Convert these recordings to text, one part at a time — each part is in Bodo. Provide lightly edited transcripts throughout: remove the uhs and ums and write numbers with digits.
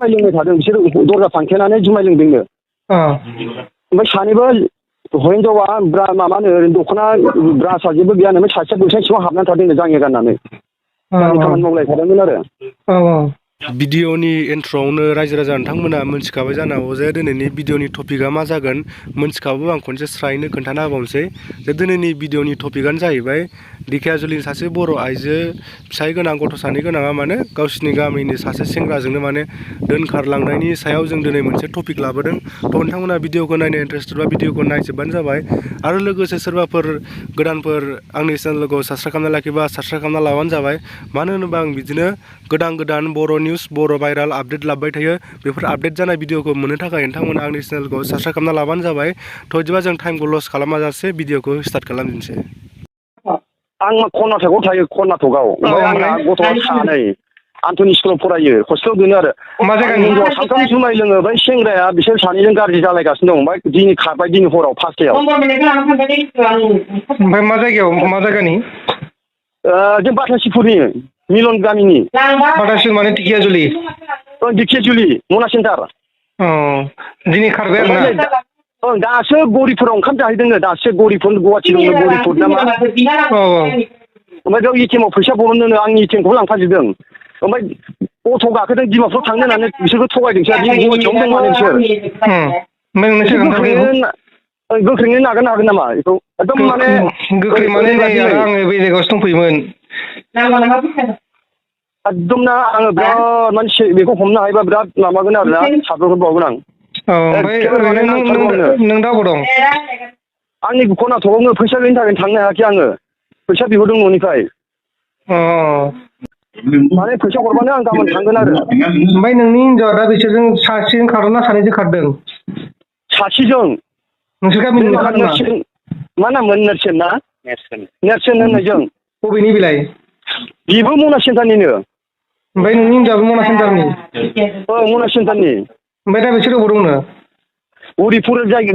जुमाय लोंबाय थादों बिसोर दरजा फांथेनानै जुमाय लोंदोंनो ओमफ्राय सानैबो हिनजावा माबानो दख'ना ब्रासा जेबो गैयानो ओमफ्राय सासेया बैसां सिङाव हाबनानै थादोंनो जाङिया गाननानै खामानि मावलाय थादोंमोन आरो भिडिअनि इन्ट्र'आवनो रायजो राजा नोंथांमोना मोनथिखाबाय जानो हागौ जे दिनैनि भिडिअनि टपिकआ मा जागोन मोनथिखाबो आं खनसे स्रायनो खोन्थाना होबावनोसै जे दिनैनि भिडिअनि टपिकआनो जाहैबाय धेकियाजुलिनि सासे बर' आइजो फिसाय गोनां गथ' सानै गोनाङा माने गावसिनि गामिनि सासे सेंग्राजोंनो माने दोनखारलांनायनि सायाव जों दिनै मोनसे टपिक लाबोदों थ' नोंथांमोना भिडिअखौ नायनो इन्टारेस्टेडबा भिडिअखौ नायजोबबानो जाबाय आरो लोगोसे सोरबाफोर गोदानफोर आंनि चेनेलखौ साबस्क्राइब खालामना लाखिबा साबस्क्राइब खालामना लाबानो जाबाय मानो होनोबा आं बिदिनो गोदान बर' निउस बर' भाइराल आपडेट लाबोबाय थायो बेफोर आपडेट जानाय भिडिअखौ मोननो थाखाय नोंथांमोना आंनि चेनेलखौ साबस्क्राइब खालामना लाबानो जाबाय थ' बिदिबा जों टाइमखौ लस खालामाजासे भिडिअखौ स्टार्ट खालामदिनोसै आं कर्नाटकआव थायो कर्नाटकआव ओमफ्राय आंना गथ'आ सानै आन्थनि स्कुलाव फरायो हस्टेलाव दोनो आरो हिनजावा सानफ्रामबो जुमाय लोङो बै सेंग्राया बिसोर सानैजों गाज्रि जालायगासिनो दं ओमफ्राय दिनै खारबाय दिनै हराव 5थायाव ओमफ्राय मा जायगायाव मा जायगानि जों बाथासिफुरनि मिलन गामिनि बाथासिफुर माने धेकियाजुलि धेकियाजुलि मना सेन्टार दिनै खारबाय आरोना दासो गौरिपुराव ओंखाम जाहैदोंनो दासो गौरिपुर गुवाहाटि दंनो गौरिपुर नामा ओमफ्राय बेयाव एटिएमआव फैसा बरननोनो आंनि एटिएमखौबो लांफाजोबदों ओमफ्राय अट' गाखोदों डिमापुराव थांनो होननानै बिसोरखौ थगायदोंसो गुवाहाटियावनो दं माने बिसोर गोख्रैनो नागारनो हागोन नामा बेखौ एकदम माने गोख्रै माने नै आरो आङो बेलेगावसो दंफैयोमोन एकदम ना आङो बिराद माने बेखौ हमनो हायोबा बिराद माबागोन आरो ना साबायखर बावगोन आं ओमफ्राय ओरैनो नों दा बबाव दं आंनि कर्नाटकआवनो फैसा गैयिनि थाखायनो थांनो हायाखै आङो फैसा बिहरदों न'निफ्राय माने फैसा हरबानो आं गाबोन थांगोन आरो ओमफ्राय नोंनि हिनजावा दा बिसोरजों सासेजों खारदों ना सानैजों खारदों सासेजों नोंसोर गामिनि खारदों मा नाममोन नेरसोन ना नेरसोन होननायजों बबेनि बिलाय बेबो मना सेन्टारनिनो ओमफ्राय नोंनि हिनजावाबो मना सेन्टारनि मना सेन्टारनि ओमफ्राय दा बिसोर बबाव दंनो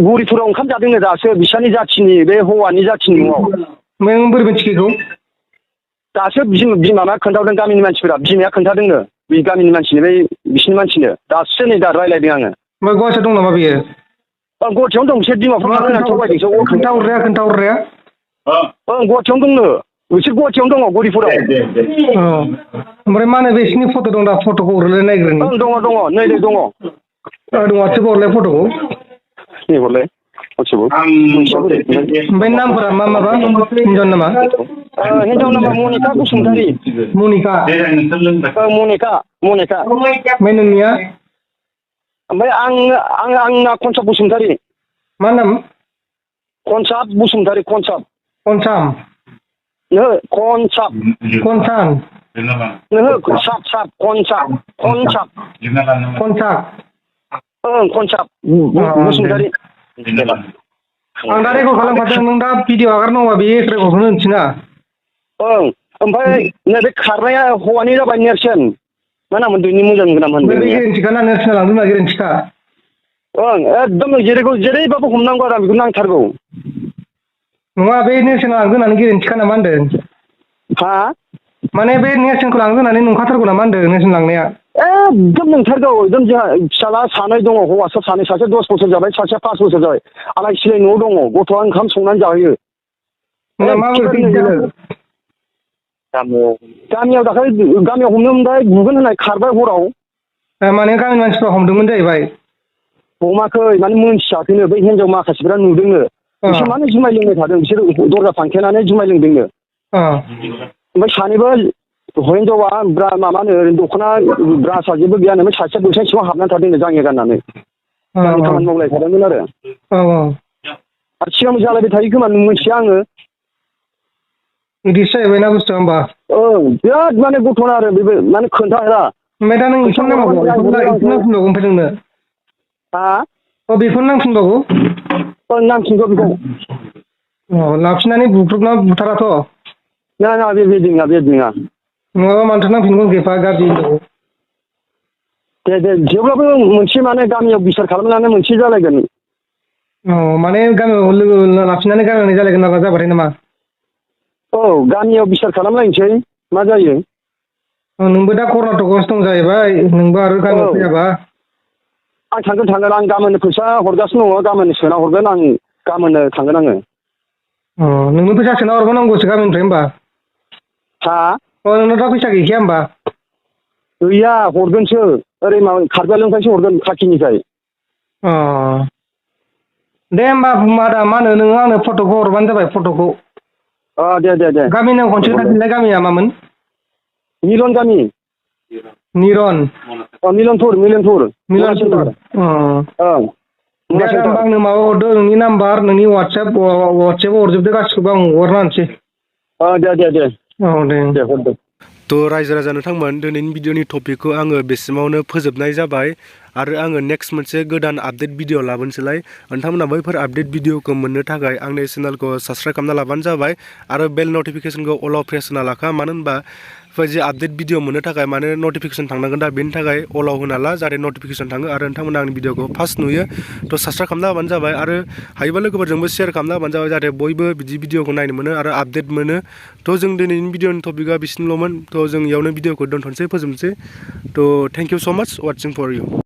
गौरिपुराव ओंखाम जादोंनो दासो बिसानि जाथिनि बे हौवानि जाथिनि न'आव ओमफ्राय नों बोरै मिथिखो दासो बिमाया खोन्थाहरदों गामिनि मानसिफोरा बिमाया खोन्थादोंनो बे गामिनि मानसिनो बै बिसिनि मानसिनो दासो नै दा रायज्लायदों आङो ओमफ्राय गुवाहाटियाव दं नामा बियो गुवाहाटियावनो दं बिसोर डिमापुराव थांनो होननानै थगायदोंसो खोन्थाहरग्राया गुवाहाटियावनो दंनो बिसोर गुवाहाटियावनो दङ गौरिपुराव ओमफ्राय मा होनो बिसिनि फट' दं दा फट'खौ हरलाय नायग्रोनि दङ नै दङ वाट्सएपआव हरलाय फट'खौ नै हरलाय ओमफ्राय नामफोरा मा माबा हिनजावनि नामा हिनजाव नामा मनिका बसुमतारी मनिका मनिका ओमफ्राय नोंनिया ओमफ्राय आंना कनसाब बसुमतारी मा नाम कनसाब बसुमतारी कनसाब कनसाब बसुमतारी आं दा रेकर्ड खालामखादों नों दा भिडिअ आगारनांगौबा बे रेकर्डखौनो होनोसैना ओमफ्राय नैबे खारनाया हौवानि जाबाय नेरसोन मा नाममोन बेनि मोजां मोनगोन नामा बे गोरोन्थिखा ना नेरसोना लांदों ना गोरोन्थिखा एकदम जेरैबाबो हमनांगौ आरो बेखौ नांथारगौ नङा बे नेरसोना लांदों होननानै गोरोन्थिखा नामा होनदों माने बे नेरसोनखौ लांदों होननानै नंखाथारगौ नामा होनदों नेरसोन लांनाया एकदम नंथारगौ एकदम जोंहा फिसाला सानै दङ हौवासा सानै सासे 10 बोसोर जाबाय सासेया 5 बोसोर जाबाय आलाय सिलाय न'आव दङ गथ'आ ओंखाम संनानै जाहोयो गामियाव दाखालि गामियाव हमनो मोनबाय गुगोन होननाय खारबाय हराव माने गामिनि मानसिफ्रा हमदोंमोन जाहैबाय हमाखै माने मोनथियाखैनो बै हिनजाव माखासेफ्रा नुदोंनो बिसोर मानो जुमाय लोंबाय थादों बिसोर दरजा फांथेनानै जुमाय लोंदोंनो ओमफ्राय सानैबो हिनजावा माबानो दख'ना ब्रासा जेबो गैयानो ओमफ्राय सासेया बैसां सिङाव हाबनानै थादोंनो जाङिया गाननानै खामानि मावलाय थादोंमोन आरो सिगांबो जालायबाय थायो खोमा मोनथिया आङो बिदिसो जाहैबायना बुस्थुआ होमबा बिराद माने घटना आरो बेबो माने खोन्थाहरा ओमफ्राय दा नों बेखौनो नांबावगौ नांफिनबावगौ ओमफ्राय नोंनो बेखौनो नांफिनबावगौ नांफिनगौ बेखौ लाफिननानै बुख्रुबना बुथाराथ' नङा बे नङा नङाबा मानोथो नांफिनगोन एफा गाज्रि दे जेब्लाबो मोनसे माने गामियाव बिसार खालामनानै मोनसे जालायगोन माने गामियाव लोगो लाफिननानै गामियाव जालायगोन जाबाथाय नामा गामियाव बिसार खालामलायनोसै मा जायो नोंबो दा कर्नाटकआवसो दं जाहैबाय नोंबो आरो गामियाव फैयाबा आं थांगोन आं गाबोननो फैसा हरगासिनो दङ गाबोननो सोना हरगोन आं गाबोननो थांगोन आङो नोंनो फैसा सोना हरबावनांगौसो गामिनिफ्राय होमबा हा नोंनाव दा फैसा गैखाया होमबा गैया हरगोनसो ओरै माबा कार्बिआलंनिफ्रायसो हरगोन खाखिनिफ्राय दे होमबा मादा मा होनो नोङो आंनो फट'खौ हरबानो जाबाय फट'खौ दे गामिनाव खनसे खोन्थाफिनलाय गामिया मामोन मिलन गामि निरन मिलनपुर मिलनपुर ओं दे आदा होमबा आंनो माबा हरदो नोंनि नाम्बार नोंनि वाट्सएपआव हरजोबदो गासिखौबो आं हगारना होनोसै दे दे हरदो थ' रायजो राजा नोंथांमोन दिनैनि भिडिअनि टपिकखौ आङो बेसिमावनो फोजोबनाय जाबाय आरो आङो नेक्स्ट मोनसे गोदान आपडेट भिडिअ लाबोनोसैलाय नोंथांमोना बैफोर आपडेट भिडिअखौ मोननो थाखाय आंनि चेनेलखौ साबस्क्राइब खालामना लाबानो जाबाय आरो बेल नटिफिकेसनखौ अलाव प्रेस होना लाखा मानो होनबा जे आपडेट भिडिअ मोननो थाखाय माने नटिफिकेसन थांनांगोन दा बेनि थाखाय अलाव होना ला जाहाथे नटिफिकेसन थाङो आरो नोंथांमोना आंनि भिडिअखौ फार्स्ट नुयो थ' साबस्क्राइब खालामना होबानो जाबाय आरो हायोबा लोगोफोरजोंबो शेयार खालामना होबानो जाबाय जाहाथे बयबो बिदि भिडिअखौ नायनो मोनो आरो आपडेट मोनो थ' जों दिनैनि भिडिअनि टपिकआ बिसिनिल'मोन थ' जों इयावनो भिडिअखौ दोनथ'नोसै फोजोबनोसै थ' थेंक इउ स' माच वाचिं फर इउ